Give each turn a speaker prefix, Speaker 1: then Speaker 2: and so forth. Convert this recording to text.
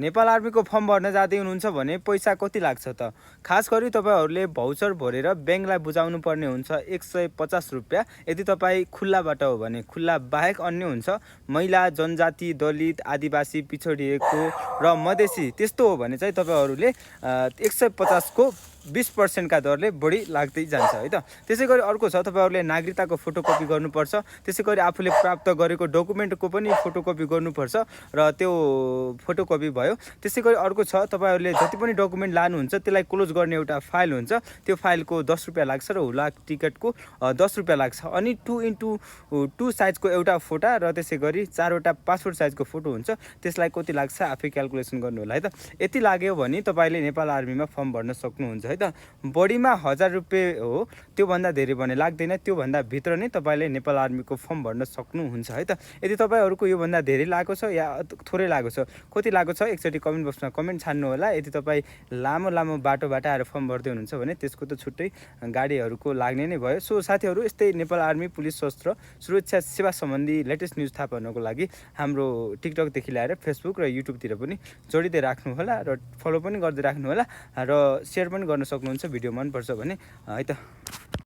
Speaker 1: नेपाल आर्मीको फर्म भर्न जाँदै हुनुहुन्छ भने पैसा कति लाग्छ त? खास गरी तपाईँहरूले भाउचर भरेर ब्याङ्कलाई बुझाउनु पर्ने हुन्छ 150 रुपियाँ। यदि तपाईँ खुल्लाबाट हो भने, खुल्ला बाहेक अन्य हुन्छ महिला, जनजाति, दलित, आदिवासी, पिछडिएको र मधेसी त्यस्तो हो भने चाहिँ तपाईँहरूले 150 को 20% का दरले बढी लाग्दै जान्छ है त। त्यसै गरी अर्को छ तपाईँहरूले नागरिकताको फोटोकपी गर्नुपर्छ। त्यसै गरी आफूले प्राप्त गरेको डकुमेन्टको पनि फोटोकपी गर्नुपर्छ र त्यो फोटोकपी भयो। त्यसै गरी अर्को छ तपाईँहरूले जति पनि डकुमेन्ट लानुहुन्छ त्यसलाई क्लोज गर्ने एउटा फाइल हुन्छ, त्यो फाइलको 10 रुपियाँ लाग्छ र हुलाक टिकटको 10 रुपियाँ लाग्छ। अनि 2x2 साइजको एउटा फोटो र त्यसै गरी 4वटा पासपोर्ट साइजको फोटो हुन्छ, त्यसलाई कति लाग्छ आफै क्यालकुलेसन गर्नु होला है त। यति लाग्यो भने तपाईँले नेपाल आर्मीमा फर्म भर्न सक्नुहुन्छ है त। बढीमा 1000 रुपियाँ हो, त्योभन्दा धेरै भने लाग्दैन। त्योभन्दा भित्र नै तपाईँले नेपाल आर्मीको फर्म भर्न सक्नुहुन्छ है त। यदि तपाईँहरूको योभन्दा धेरै लागेको छ या थोरै लागेको छ, कति लागेको छ एकचोटि कमेन्ट बक्समा कमेन्ट छान्नु होला। यदि तपाईँ लामो बाटोबाट आएर फर्म भर्दै हुनुहुन्छ भने त्यसको त छुट्टै गाडीहरूको लाग्ने नै भयो। सो साथीहरू, यस्तै नेपाल आर्मी, पुलिस, सशस्त्र सुरक्षा सेवा सम्बन्धी लेटेस्ट न्युज थाहा पाउनको लागि हाम्रो टिकटकदेखि ल्याएर फेसबुक र युट्युबतिर पनि जोडिँदै राख्नु होला र फलो पनि गर्दै राख्नु होला र सेयर पनि गर्न सक्नुहुन्छ भिडियो मनपर्छ भने है त।